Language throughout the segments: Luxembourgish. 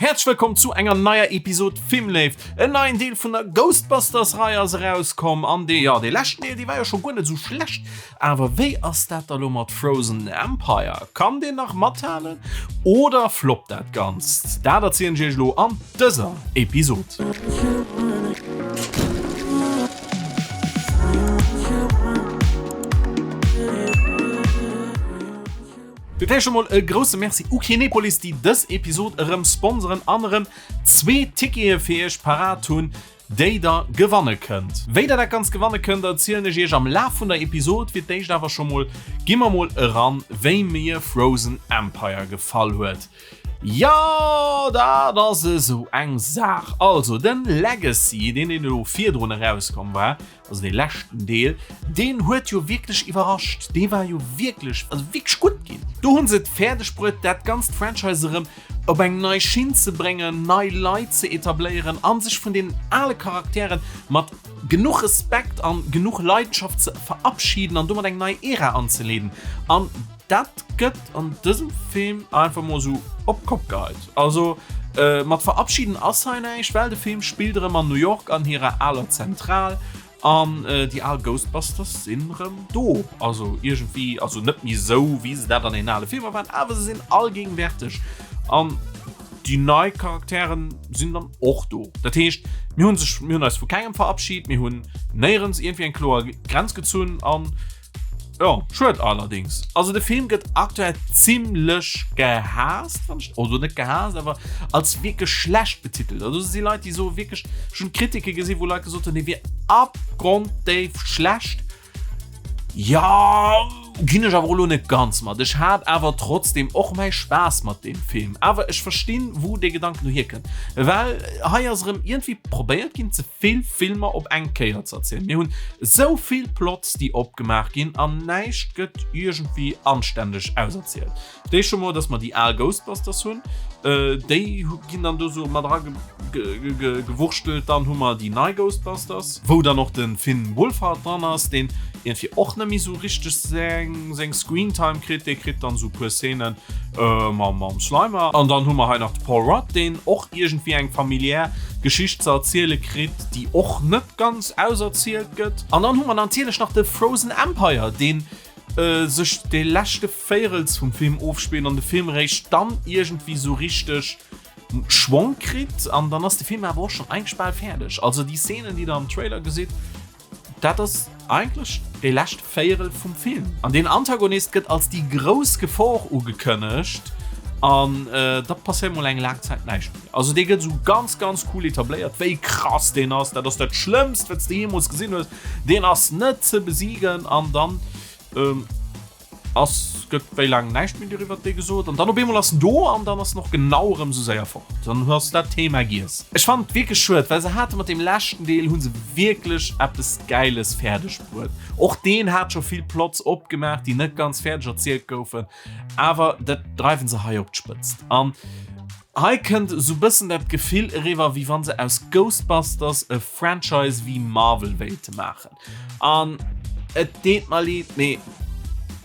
Häerzlech wëllkomm zu enger neier Episod Filmléift. En neien Deel vun der Ghostbusters-Rei ass erauskomm an dee, jo, dee leschten Deel, dee war jo scho guer net esou schlecht. Awer wéi ass dat da lo mat Frozen Empire? Kann deen nach mathalen oder floppt dat Ganzt? Dat erzielen ech iech elo an dëser Episod. Fir d'éischt emol e grousse Merci u Kinepolis, déi dës Episod erëm sponsoren an erëm zwee Tickete fir iech parat hunn, déi der gewanne kënnt. Wéi der dat Ganzt gewanne kënnt, erzielen ech iech am Laf vun der Episod. Fir d'éischt awer scho mol gi mer mol eran, wéi mir Frozen Empire gefall huet. Jo, dat ass esou eng Saach. Also den Legacy, deen elo virdrun erauskomm war, Also dee leschten Deel, deen huet jo wierklech iwwerrascht. Dee war jo wierklech, also wierklech gutt ginn. Do hu se et fäerdeg bruet, dat ganzt Franchise erëm op eng nei Schinn ze bréngen, nei Leit ze etabléieren a sech vun deenen ale Charakteren mat genuch Respekt an genuch Leidenschaft ze verabschieden an domat eng nei Ära anzeleeden. An Dat gëtt an dësem Film einfach mol sou op d'Kopp geheit. Also mat verabschieden ass hei näischt, well de Film spillt erëm an New York an hirer aler Zentral an déi al Ghostbusters sinn erëm do. Also iergendwéi, also net méi sou wéi se dat an den ale Filmer waren, awer se sinn allgéinwärteg an déi nei Charakteren sinn dann och do. Dat heescht, mir hunn sech, mir hunn eis vu kengem verabschid, mir hunn néierens iergendwéi eng kloer Grenz gezunn an Jo, schued allerdings. Also de Film gëtt aktuell zimlech gehaasst, wann ech, also net gehaasst, awer als wierklech schlecht betitelt. Also si Leit, déi soe wierklech, ech hunn Kritike gesinn, wou Leit gesot hunn, dee wier abgronddéif schlecht. Jo, ginn ech awer och elo net ganz mat. Ech hat awer trotzdem och mäi Spaass mat deem Film. Awer ech verstinn, wou dee Gedanken dohierkënnt. Well hei ass erëm iergendwéi probéiert ginn, ze vill Filmer op eng Kéier ze erzielen. Mir hunn esou vill Plots, déi opgemaach ginn an näischt gëtt iergendwéi anstänneg auserzielt. Déi scho mol, dass mer déi al Ghostbusters hunn, déi ginn dann do sou mat era gewurschtelt. Dann hu mer déi nei Ghostbusters, wou dann och de Finn Wolfhard dran ass, deen iergendwéi och net méi sou richteg seng Screentime kritt. Dee kritt dann sou e puer Szenen mam Slimer. An dann hu mer hei nach de Paul Rudd, deen och iergendwéi eng familiär Geschicht ze erziele kritt, déi och net ganz auserzielt gëtt. An dann hu mer natierlech nach de Frozen Empire, deen sech de leschte Véirels vum Film ofspillt an de Film eréischt dann iergendwéi sou richteg Schwong kritt. An dann ass de Film awer och schonn eigentlech bal fäerdeg. Also déi Szenen, déi der am Trailer gesitt, Dat ass eigentlech dee lescht Véierel vum Film. An deen Antagonist gëtt als déi grouss Gefor ugekënnegt an da passéiert mol eng laang Zäit näischt méi. Also dee gëtt esou ganz, ganz cool etabléiert, wéi krass deen ass. Dat ass dat Schlëmmst, wat s de jeemools gesinn hues. Deen ass net ze besiegen an dann. Ass gëtt wéi laang näischt méi doriwwer dee gesot an dann op eemol ass en do an dann ass en och genau erëm sou séier fort. Dann ass dat Thema giess. Ech fannen et wierklech schued, well se hate mat deem leschten Deel hu se wierklech eppes Gäiles fäerdeg bruet. Och deen hat scho vill Plots opgemaach, déi net ganz fäerdeg erzielt goufen, awer dat dreiwen se hei op d'Spëtzt. An hei kënnt esou bëssen dat Gefill eriwwer, wéi wann se aus Ghostbusters e Franchise wéi Marvel wéilte maachen. An et deet mer leed, mee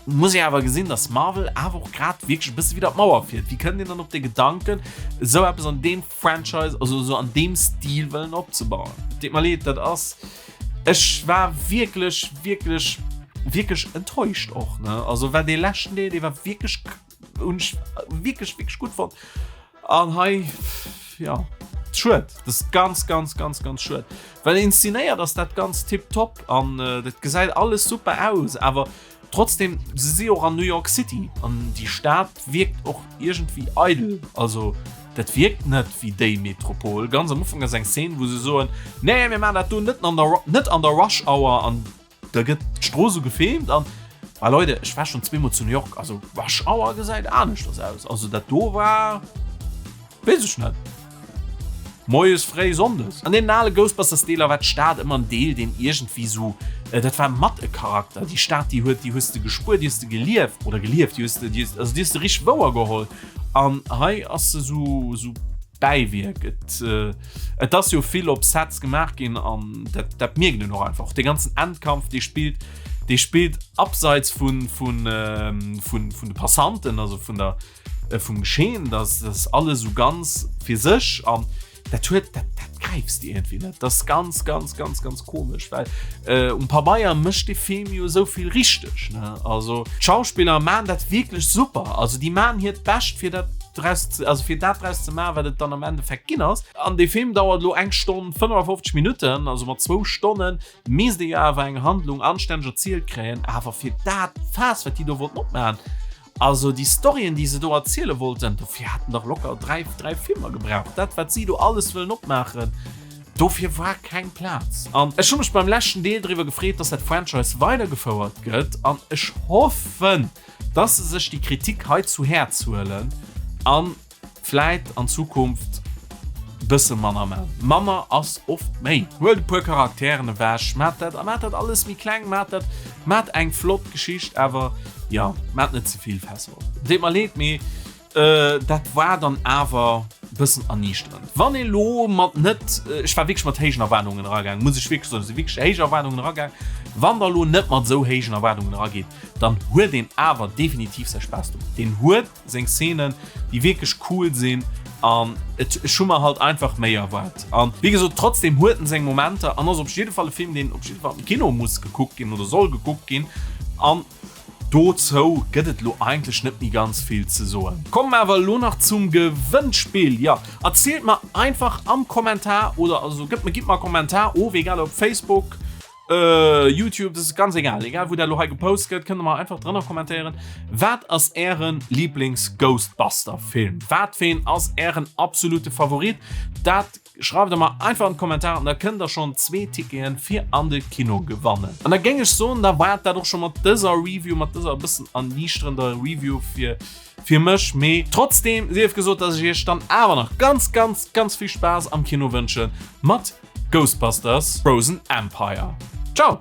muss ee awer gesinn, dass Marvel awer och grad wierklech e bësse widder d'Mauer fiert. Wéi kënnt een dann op de Gedanken, esou eppes an deem Franchise, also esou an deem Stil wëllen opzebauen? Et deet mer leed, dat ass, ech war wierklech, wierklech, wierklech enttäuscht och, ne? Also war dee leschten Deel, dee war wierklech, hunn ech wierklech, wierklech gutt fonnt. An hei, ja, schued. Das ist ganz, ganz, ganz, ganz schued. Well inszenéiert ass dat ganz tipptopp an äh, dat gesäit alles super aus, awer trotzdem se si och an New York City an déi Stad wierkt och iergendwéi eidel. Also dat wierkt net wéi déi Metropol. Ganz am Ufank ass eng Szene, wou se soen, nee, mir maachen dat do net an der, net an der Rush Hour an Da gëtt d'Strooss esou gefilmt an, bah Leute, ech war schonn zweemol zu New York, also Rush Hour gesäit aneschters aus. Also dat do war, weess ech net, moies fréi sonndes. An deenen ale Ghostbusters-Deeler war d'Stad ëmmer en Deel, deen iergendwéi esou, dat war mat e Charakter. Déi Stad, déi huet, déi hues de gespuert, déi hues de gelieft oder gelieft, déi hues de, déi hues, also déi hues de richteg wouergeholl. An hei ass se esou, esou Bäiwierk. Et, et ass jo vill op Sets gemaach ginn an dat, dat mierkt een och einfach. Och dee ganzen Endkampf, dee spillt, dee spillt abseits vun, vun, vun, vun de Passanten, also vun der. vum Geschehen, dat ass alles esou ganz fir sech an dat huet, dat, dat gräifs de iergendwéi net. Dat ass ganz, ganz, ganz, ganz komesch, well äh, um Pabeier mécht de Film jo esou vill richteg, ne? Also d'Schauspiller maan dat wierklech super, also déi maan hiert Bescht fir dat draus ze, also fir dat draus ze maan, wat et dann am Endeffekt ginn ass. An dee Film dauert elo eng Stonn 55 Minutten, also mat zwou Stonnen misst ee jo awer eng Handlung anstänneg erzielt kréien, awer fir dat Faass, wat déi do wollten opmaachen, Also déi Storyen déi se do erziele wollten, dofir hätten dach locker 3, 3 Filmer gebraucht. Dat wat si do alles wëllen opmaachen, dofir war keng Plaz. An ech hu mech beim leschten Deel driwwer gefreet, dass dat Franchise weidergefouert gëtt an ech hoffen, dass se sech déi Kritik hei zu Häerz huelen an Vläit an Zukunft bësse manner man. Manner ass oft méi. Huelt e puer Charakteren ewech, maat dat a maat dat alles méi kleng, maat dat, maat eng flott Geschicht, awer jo, maat net ze vill Fässer op. Deet mer leed, mee dat war dann awer bëssen erniichterend. Wann ee lo mat net, ech war wierklech mat héijen Erwaardungen eragaang, muss ech wierklech soen, ech si wierklech héich Erwaardungen eragaang. Wann der lo net mat esou héijen Erwaardungen erageet, dann huet een awer definitiv säi Spaass domat. Deen huet. Seng Szenen déi wierklech cool sinn an et ech hu mer halt einfach méi erwaart an wéi gesot trotzdem huet en seng Momenter an ass op jidde Fall e Film deen op jidde Fall am Kino muss gekuckt ginn oder soll gekuckt ginn an dozou gëtt et elo eigentlech net méi ganz vill ze soen. Kommen awer elo nach zum Gewënnspill, jo erzielt mer einfach am Kommentar oder also gëtt mer gitt mer e Kommentar of egal op Facebook, Youtube, das ist ganz egal, egal wou dat lo hei gepost gëtt, kënnt der mer einfach drënner kommentéieren. Wat ass ären Lieblings-Ghostbuster Film? Wat fir een ass ären absolute Favorit? Dat schreift der mer einfach an d'Kommentare an da kënnt der schonn zwee Ticketen fir an de Kino gewannen. An da géing ech soen, da war et dat och scho mat dëser Review, mat dëser e bëssen erniichterender Review fir fir mech, mee trotzdem sief gesot, dass ech iech dann awer nach ganz, ganz, ganz vill Spaass am Kino wënsche mat Ghostbusters Frozen Empire. Ciao!